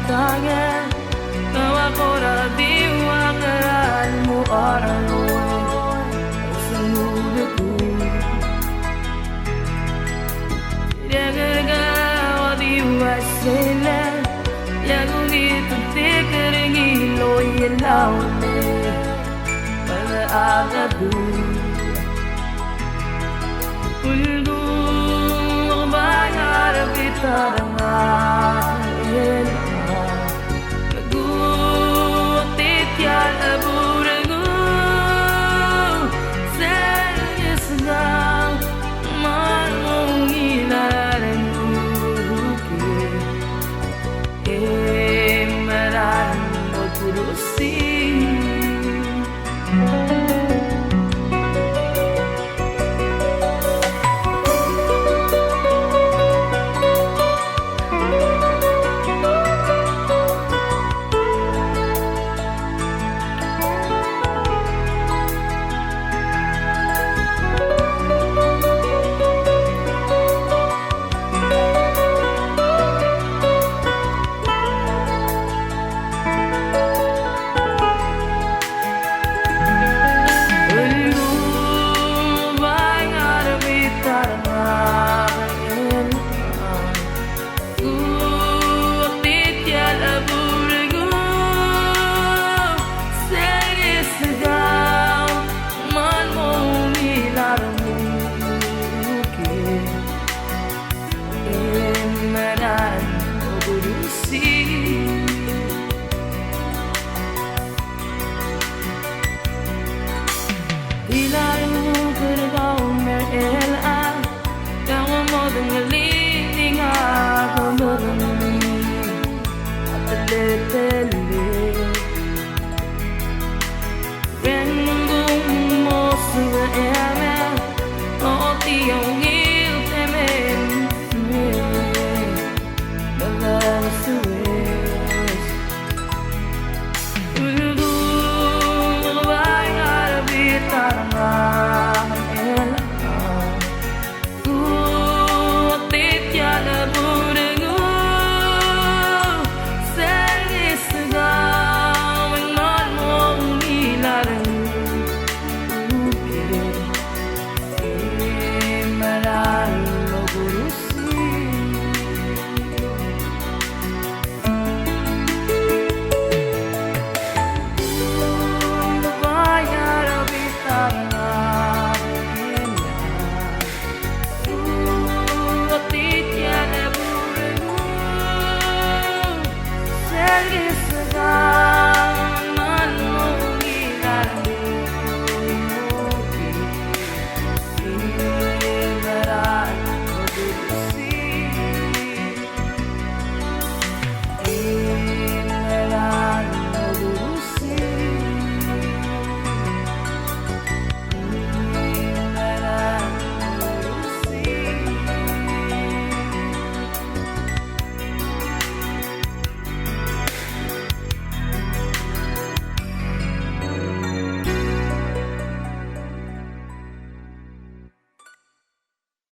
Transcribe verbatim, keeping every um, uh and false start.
Tange, ng ua kora di ua ngera el mo er a loi, er sel ulekoi. Tirke el kau a di ua sel, e a kuk ngii a tekoi er ngii el loia el launeng, me a kadu. Uldung bai a rebita er ngak.